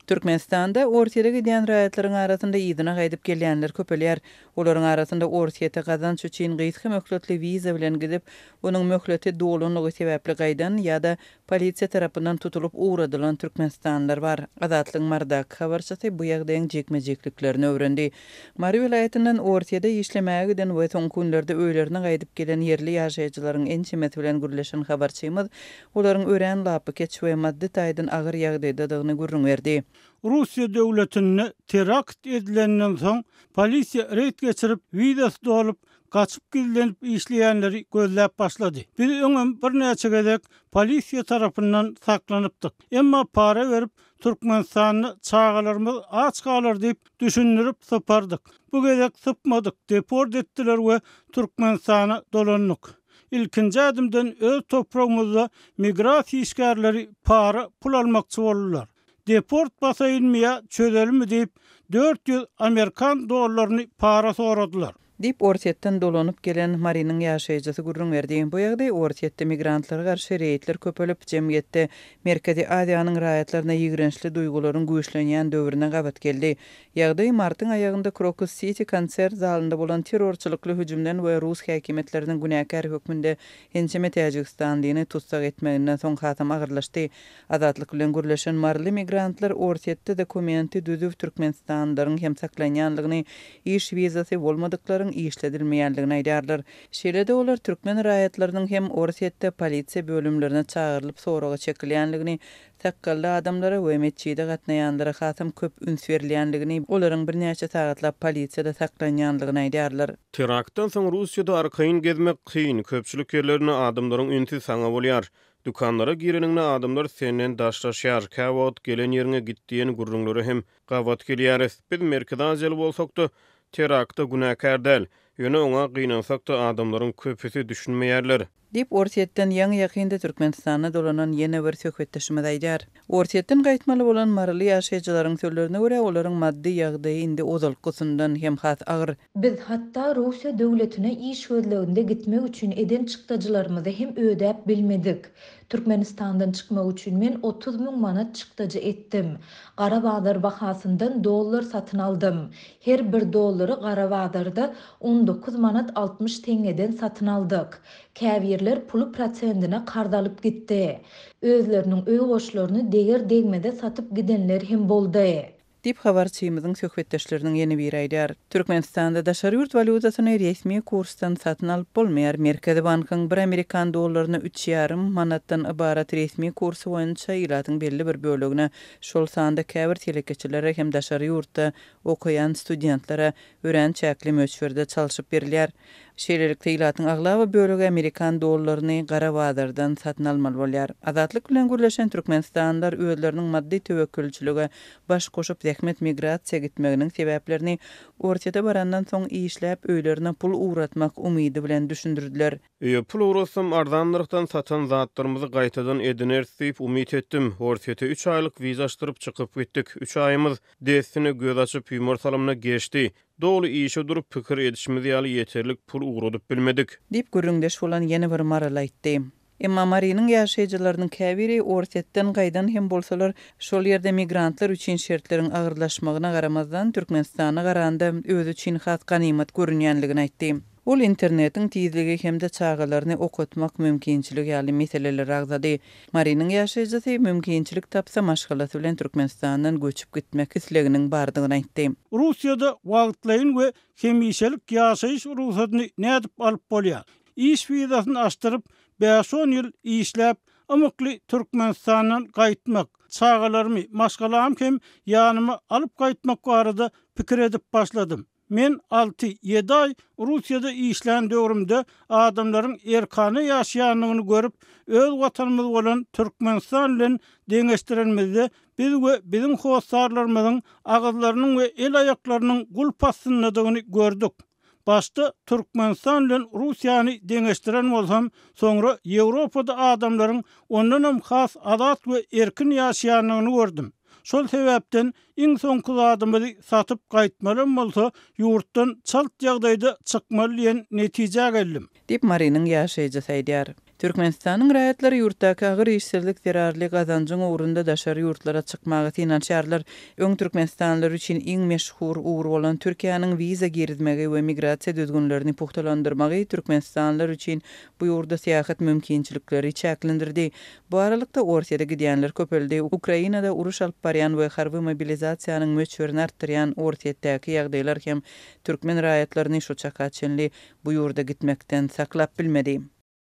Türkmenistanda Orsýete gidýän raýatlaryň arasynda yzyna gaýdyp gelýänler köpelýär. Olaryň arasynda Orsýete gazanç üçin gysga möhletli wiza bilen gidip, onuň möhleti dolanlygy sebäpli gaýdan ýa-da polisiýa tarapyndan tutulyp ugradylan türkmenistanlylar bar. Azatlygyň Marydaky habarçysy bu ýagdaýyň jikme-jikliklerini öwrendi. Mary welaýatyndan Orsýete işlemäge giden we soňky günlerde öýlerine gaýdyp gelen ýerli ýaşaýjylaryň ençemesi bilen gürleşen habarçymyz olaryň örän lapykeç we maddy taýdan agyr ýagdaýdadygyny gürrüň berdi. Russiýa döwletinde terakt edilenden soň, polisiýa reýd geçirip, wizasy dolup, gaçyp gizlenip işleýänleri gözläp başlady. Biz öňem birnäçe gezek polisiýa tarapyndan saklanypdyk. Emma para berip, Türkmenistanda çagalarymyz aç galar diýip düşündirip sypardyk. Bu gezek sypmadyk, deport etdiler we Türkmenistana dolandyk. Ilkinji ädimden öz topragymyzda migrasiýa işgärleri para pul almakçy boldular. Deport basaýynmy ýa çözelimi diýip, 400 amerikan dollaryny para soradylar. Diýip, Orsýetden dolanyp gelen Marynyň ýaşaýjysy gürrüň berdi. Bu ýagdaý Orsýetde migrantlara garşy reýdler köpelip, jemgyýetde Merkezi Aziýanyň raýatlaryna ýigrençli duýgularyň güýçlenýän döwrüne gabat geldi. Ýagdaý martyň aýagynda Krokus Siti konsert zalynda bolan terrorçylykly hüjümden we rus häkimiýetleriniň günäkär hökmünde ençeme täjigistanlyny tussag etmeginden soň hasam agyrlaşdy. Azatlyk bilen gürleşen maryly migrantlar Orsýetde dokumenti düzüw türkmenistanlylaryň hem saklanýandygyny, iş wizasy bolmadyklaryň işledilmeýändigini aýdýarlar. Şeýle-de olar türkmen raýatlarynyň hem Orsýetde polisiýa bölümlerine çagyrylyp soraga çekilýändigini, sakgally adamlara we metjide gatnaýanlara hasam köp üns berilýändigini, olaryň birnäçe sagatlap polisiýada saklanýandygyny aýdýarlar. Teraktdan soň Russiýada arkaýyn gezmek kyn, köpçülik ýerlerinde adamlaryň ünsi saňa bolýar. Dükanlara gireniňde adamlar senden daşlaşýar, käwagt gelen ýeriňe git diýen gürrüňlere hem gabat gelýäris. Biz Merkezi Aziýaly bolsak-da, terakta günäkär däl. Ýöne oňa gynansak-da adamlaryň köpüsi düşünmeýärler. Diýip, Orsýetden ýaňy-ýakynda Türkmenistana dolanan ýene bir söhbetdeşimiz aýdýar. Orsýetden gaýtmaly bolan maryly ýaşaýjylaryň sözlerine görä, olaryň maddy ýagdaýy indi ozalkysyndan hem has agyr. Biz hatda Russiýa döwletine iş gözleginde gitmek üçin eden çykdajylarymyzy hem ödäp bilmedik. Türkmenistandan çykmak üçin men 30 mün manat çykdajy etdim. Gara bazar bahasyndan dollar satyn aldym. Her bir dollary gara bazarda 19 manat 60 teňňeden satyn aldyk. Käbirler puly prosendine karz alyp gitdi. Özleriniň öý goşlaryny deger-degmeze satyp gidenler hem boldy. Diýip, habarçymyzyň söhbetdeşleriniň ýene biri aýdýar. Türkmenistanda daşary ýurt walýutasyny resmi kursdan satyn alyp bolmaýar. Merkezi bankyň bir amerikan dollaryna üç ýarym manatdan ybarat resmi kursy boýunça ilatyň belli bir bölegine, şol sanda käbir telekeçilere hem daşary ýurtda okaýan studentlere örän çäkli möçberde çalşyp berilýär. Şeýlelikde, ilatyň aglaba bölegi amerikan dollaryny gara bazardan satyn almaly bolýar. Azatlyk bilen gürleşen türkmenistanlylar özleriniň maddy töwekgelçilige baş goşup zähmet migrasiýa gitmeginiň sebäplerini Orsýete barandan soň işläp öýlerine pul ugratmak umydy bilen düşündirdiler. Öýe pul ugratsam arzan nyrhdan satan zatlarymyzy gaýtadan edineris diýip umyt etdim. Orsýete üç aýlyk wiza açdyryp çykyp gitdik. Üç aýymyz dessine göz açyp ýumar salymda geçdi. Doly işe durup pikir edişimiz ýaly ýeterlik pul ugradyp bilmedik. Diýip, gürrüňdeş bolan ýene bir maryly aýtdy. Emma Marynyň ýaşaýjylarynyň käbiri Orsýetden gaýdan hem bolsalar, şol ýerde migrantlar üçin şertleriň agyrlaşmagyna garamazdan, Türkmenistana garanda özi üçin has ganymat görünýänligini aýtdy. Ol internetiň tizligi hem-de çagalaryny okatmak mümkinçiligi ýaly meseleleri agzady. Marynyň ýaşaýjysy mümkinçilik tapsa maşgalasy bilen Türkmenistandan göçüp gitmek isleginiň bardygyny aýtdy. Russiýada wagtlaýyn we hemişelik ýaşaýyş rugsadyny nädip alyp bolýar? Iş wizasyny açdyryp, bäş-on ýyl işläp, ymykly Türkmenistandan gaýtmak, çagalarymy, maşgalamy hem ýanyma alyp gaýtmak barada pikir edip başladym. Men alty, ýedi aý Russiýada işlän döwrümde adamlaryň erkana ýaşaýanyny görüp, öz Watanymyz bolan Türkmenistan bilen deňeşdirenimizde biz we biziň hossarlarymyzyň agyzlarynyň we el-aýaklarynyň gulp astyndadygyny gördük. Başda Türkmenistan bilen Russiýany deňeşdiren bolsam, soňra Ýewropada adamlaryň ondanam has azat we erkin ýaşaýanyny gördüm. Şol sebäpden iň soňky zadymyzy satyp gaýtmalam bolsa, ýurtdan çalt ýagdaýda çykmaly diýen netijä geldim. Diýip, Marynyň ýaşaýjysy aýdýar. Türkmenistanyň raýatlary ýurtdaky agyr işsizlik zerarly gazanjyň ugrunda daşary ýurtlara çykmaga synanyşýarlar. Öň türkmenistanlylar üçin iň meşhur ugur bolan Türkiýäniň wiza girizmegi we migrasiýa düzgünlerini pugtalandyrmagy türkmenistanlylar üçin bu ýurda syýahat mümkinçilikleri çäklendirdi. Bu aralykda, Orsýete gidýänler köpeldi. Ukrainada uruş alyp barýan we harby mobilizasiýanyň möçberini artdyrýan Orsýetdäki ýagdaýlar hem türkmen raýatlaryny şu çaka çenli bu ýurda gitmekden saklap bilmedi.